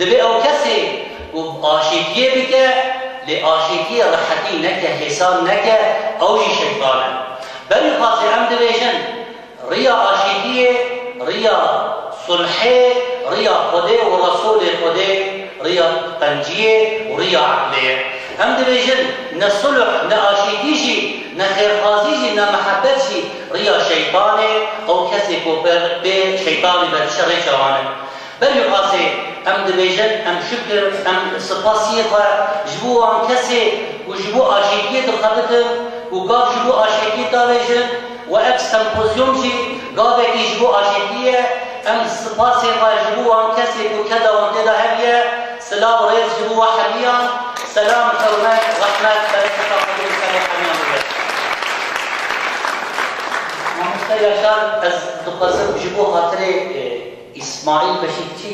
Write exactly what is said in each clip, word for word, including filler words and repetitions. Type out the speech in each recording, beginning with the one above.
Divê ew kesê ku aşîtiyê bike, lê aşîtiyê rehetî neke, hêsan neke, ew jî şeytan e. Berî xasê em dibêjin, riya aşîtiyê, riya sulhê, riya Xwedê û Resûlê Xwedê, riya qenciyê û riya eqlê ye. Em dibêjin, ne sulh, ne aşîtî jî, ne xêrxwazî jî, ne mihebet jî riya şeytanê, ew kesê ku pê, pê şeytanê ve diçe rê çawan e. Berî xasê em dibêjin, em şikir, em spasiyê xwe ji bo wan kesê ku ji bo aşîtiyê dixebitin û gav ji bo aşîtiyê davêjin û ev sempozyum jî gavekî ji bo aşîtiyê ye. Em spasê xwe ji bo wan kesê ku keda wan tê de heviye, silav rêz ji bo we hemiyan, selam, hurmet, rehmet, bereketa Xwedê li ser we hemiyan bibe. Mamoste Yaşar, ez dixwazim ji bo xatirê, e, Îsmaîl Beşîkçî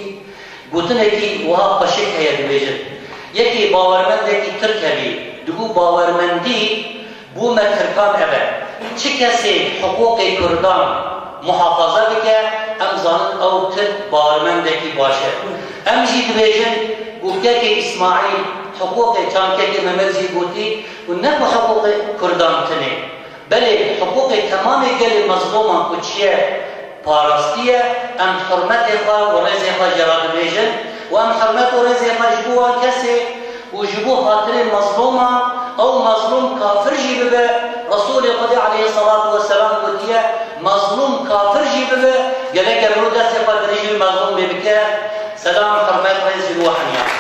gotinekî wiha xweşik heye dibêjin. Yekê bawermendekî Tirk hebî, dibû bawermendî bo me Tirkan ev e. Çi kesê hiqûqê Kurdan muhafaza bike, em zanin ew Tirk bawermendekî baş e. Em jî dibêjin ku kekê Îsmaîl hiqûqê çand kekê Mehmet jî gotî ku ne ku hiqûqê Kurdan tinê. Belê, hiqûqê temamê gelê mezlûman ku çi ye, parastiye, em hurmetê xwe û rêzê xwe jê re dibêjin û em hurmet û rêzê xwe ji bo wan kesê û ji bo xatirê mezlûman, ew mezlûm kafir jî bibe, Resûlê Xwedê aleyhisselatu vesselam gotiye, mezlûm kafir jî bibe, gerek e mirov destê xwe dirêj li mezlûmê bike. Selam, hurmet, rêz ji bo hemiyan.